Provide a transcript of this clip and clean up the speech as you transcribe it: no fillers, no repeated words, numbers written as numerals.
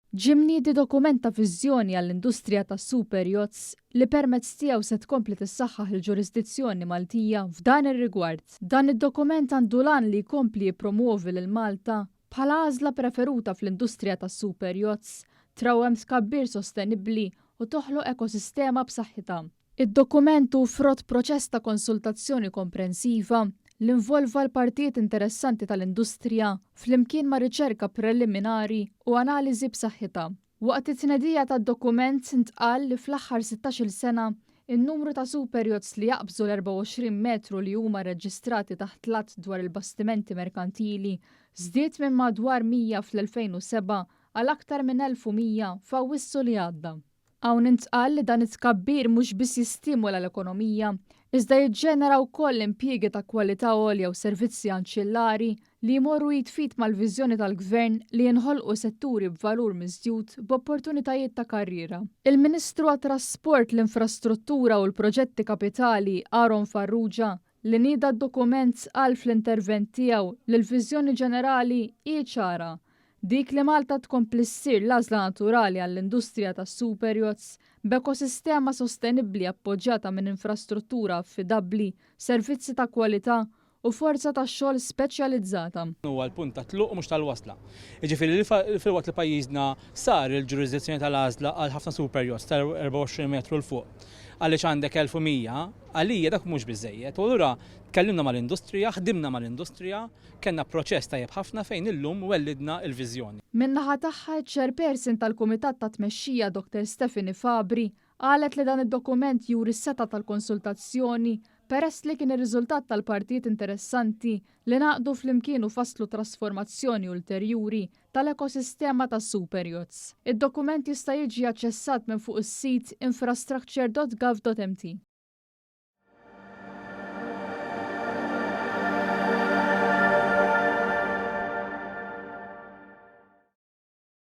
Ġie mniedi dokument ta' viżjoni għall-industrija tas-super yachts li permezz tiegħu se tkompli tissaħħaħ il-ġurisdizzjoni Maltija f'dan ir-rigward. Dan id-dokument għandu l-għan li jkompli jippromwovi lil Malta bħala għażla preferuta fl-industrija tas-super yachts, trawwem tkabbir sostenibbli u toħloq ekosistema b'saħħitha. Id-dokument hu frott proċess ta' konsultazzjoni komprensiva li involva l-partijiet interessanti tal-industrija flimkien ma' riċerka preliminari u analiżi b'saħħitha. Waqt it-tnedija tad-dokument ntqal li fl-aħħar 16-il sena in-numru ta' super yachts li jaqbżu l-24 metru li huma reġistrati taħt l-Att dwar il-Bastimenti Merkantili żdied minn madwar 100 fl-2007 għal aktar minn 1100 f'Awwissu li għadda. Hawn intqal li dan it-tkabbir mhux biss jistimula l-ekonomija, iżda jiġġenera wkoll impjiegi ta' kwalità għolja u servizzi anċillari li jmorru id f'id mal-viżjoni tal-Gvern li jinħolqu setturi b'valur miżjud b'opportunitajiet ta' karriera. Il-Ministru għat-Trasport, l-Infrastruttura u l-Proġetti Kapitali Aaron Farrugia li nieda d-dokument qal fl-intervent tiegħu li l-viżjoni ġenerali hi ċara, dik li Malta tkompli ssir l-għażla naturali għall-industrija tas-super yachts b'ekosistema sostenibbli appoġġjata minn infrastruttura affidabbli, servizzi ta' kwalità u forza tax-xogħol speċjalizzata. Huwa l-punt ta' tluq u mhux tal-wasla. Jiġifieri li filwaqt li pajjiżna sar il-ġurisdizzjoni tal-għażla għal ħafna super yachts ta' 24 metru 'l fuq, għaliex għandek 1100, għalija dak mhux biżejjed. U allura tkellimna mal-industrija, ħdimna mal-industrija, kellna proċess tajjeb ħafna fejn illum wellidna l-viżjoni. Min-naħa tagħha, iċ-Chairperson tal-Kumitat ta' Tmexxija Dr Stephanie Fabri qalet li dan id-dokument juri s-setgħa tal-konsultazzjoni peress li kien ir-riżultat tal-partijiet interessanti li ngħaqdu flimkien u fasslu trasformazzjoni ulterjuri tal-ekosistema tas-super yachts. Id-dokument jista' jiġi aċċessat minn fuq is-sit infrastructure.gov.mt.